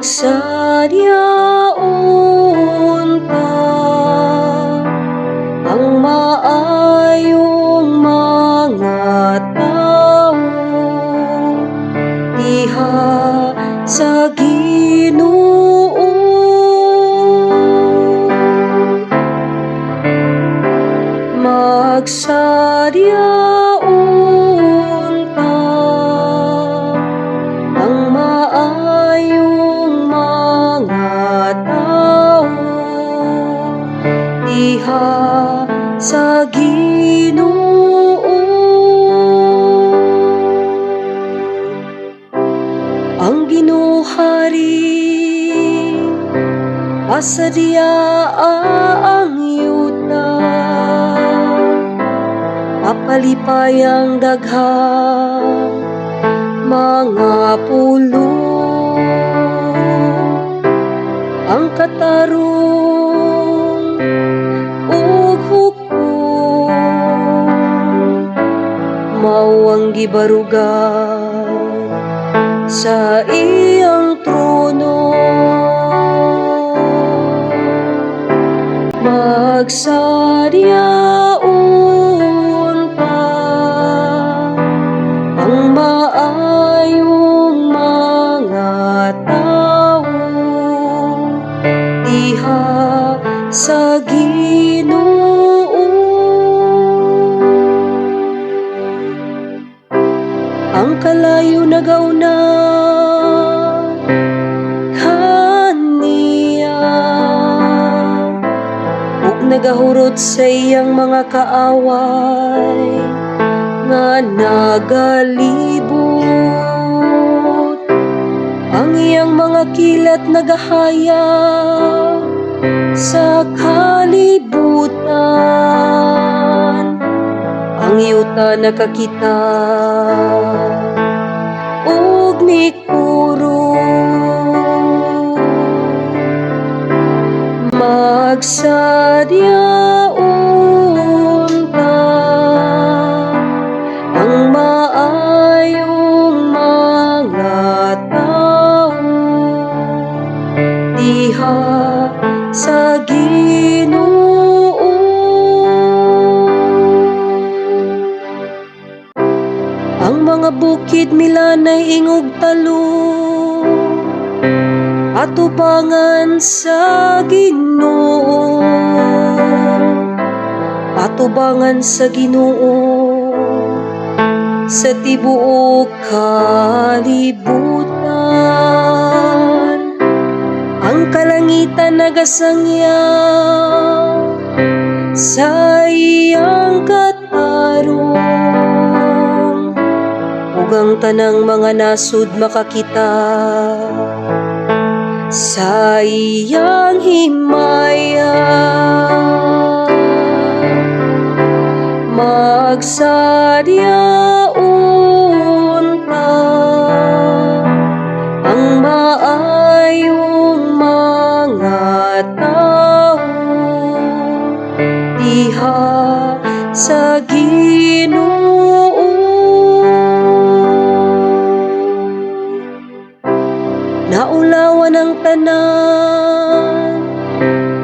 Magsadyaon ta ang maayong mga tao diha sa Ginoo. Magsadyaon ta ang maayong mga tao diha sa Ginoo. Ang Ginoo hari, pasadyaa ang yuta, Papalipay ang daghang mga pulo. Ang katarong ug hukom mao ang gibarugan sa iyang trono. Magsadyaon ta ang maayong mga tao diha sa Ginoo. Ang kalayo nagauna kaniya ug nagahurot sa iyang mga kaaway nga nagalibot. Ang iyang mga kilat nagahayag sa kalibutan. Ang yuta nakakita ug mikurog. Magsadyaon ta ang maayong mga tao diha sa Ginoo. Ang mga bukid milanay ingog talom atubangan sa Ginoo, atubangan sa Ginoo sa tibuok kalibutan. Ang kalangitan nagasangyaw sa iyang katarong ug ang tanang mga nasud makakita sa iyang himaya. Magsadyaon ta ang maayong mga tao diha sa Ginoo. Naulawan ang tanan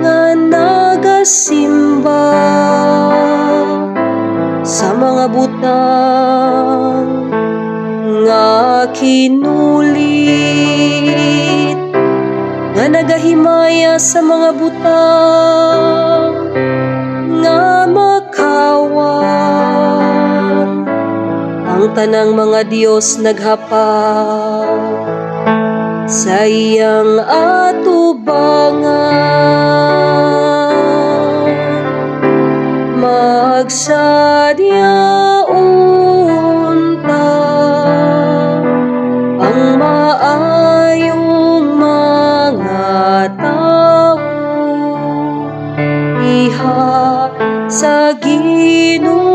nga nagasimba sa mga butang nga kinulit, nga nagahimaya sa mga butang nga makawan. Ang tanang mga Dios naghapak sa iyang atubangan. Magsadyaon ta ang maayong mga tao diha sa Ginoo.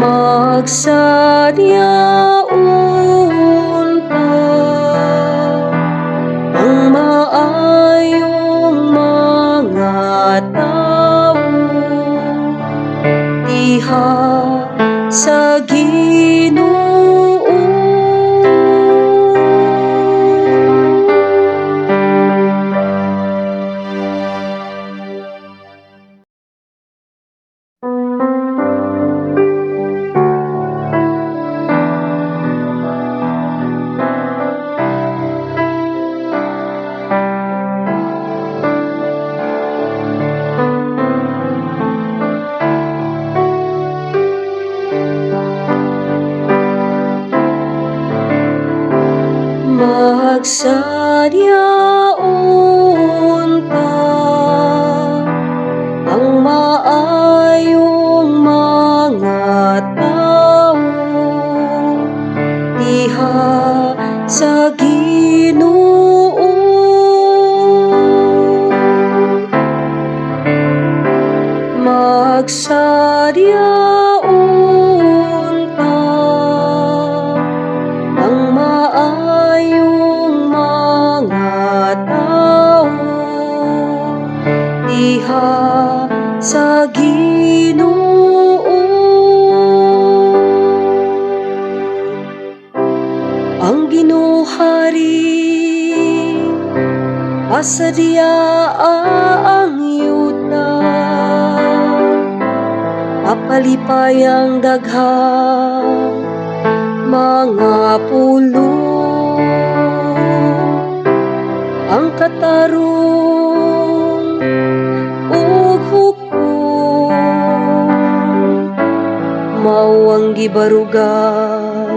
Magsadyaon ta ang maayong mga tao diha sa Ginoo. Magsadya unta ang maayong mga tao diha sa Ginoo. Magsadya unta ang maayong mga tao diha sa Ginoo. Ang Ginoo hari, pasadya ang yuta, Apalipay ang daghang mga pulo. Ang katarong ug hukom mao ang gibarugan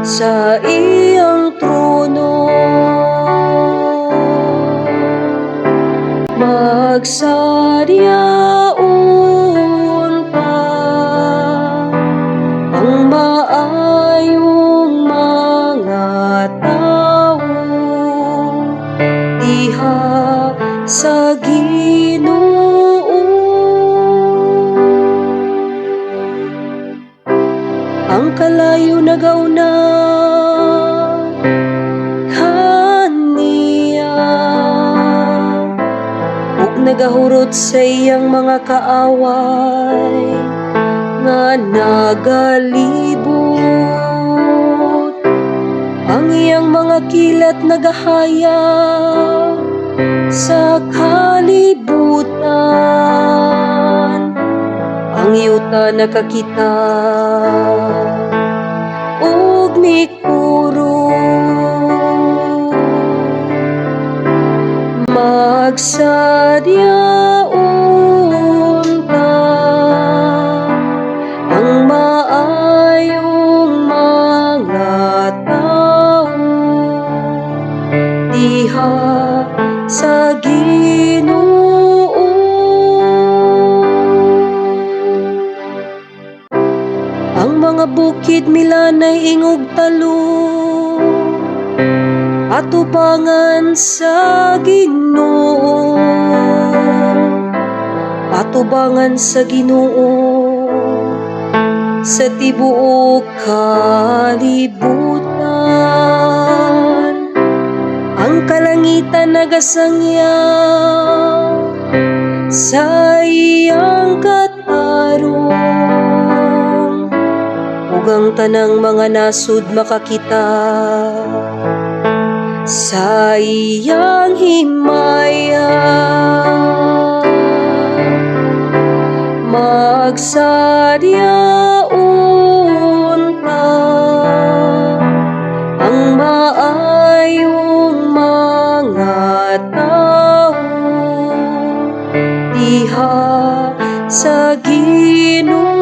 sa iyang trono. Magsadya unta ang maayong mga tao diha sa Ginoo. Ang kalayo nagauna kaniya ug nagahurot sa iyang mga kaaway nga nagalibot. Ang iyang mga kilat nagahayag sa kalibutan. Ang yuta nakakita ug mikurog. Magsadya unta ang maayong mga tao diha sa Ginoo. Ang mga bukid milanay ingog talo atubangan sa Ginoo, atubangan sa Ginoo sa tibuok kalibutan. Ang kalangitan nagasangyaw sa iyang katarong ug ang tanang mga nasud makakita sa iyang himaya. Magsadya unta ang maayong mga tao diha sa Ginoo.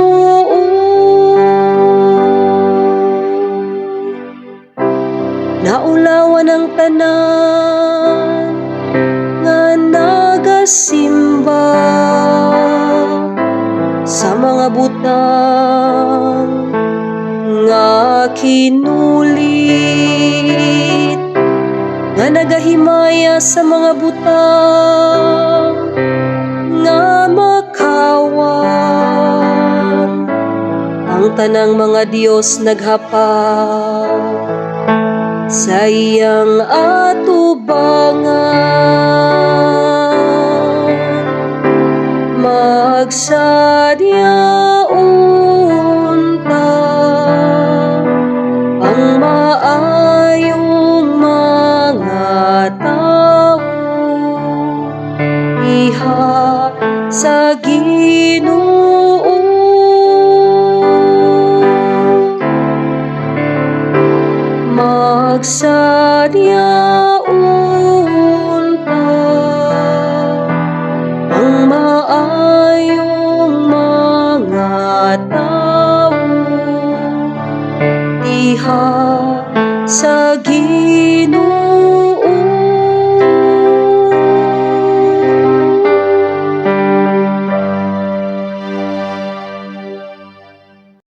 Naulawan ang tanan nga nagasimba sa mga butang nga kinulit, nga nagahimaya sa mga butang nga makawan. Ang tanang mga Dios naghapak sa iyang atubangan. Magsadya unta ang maayong mga tao diha sa Ginoo. Magsadya unta ang maayong mga tao diha sa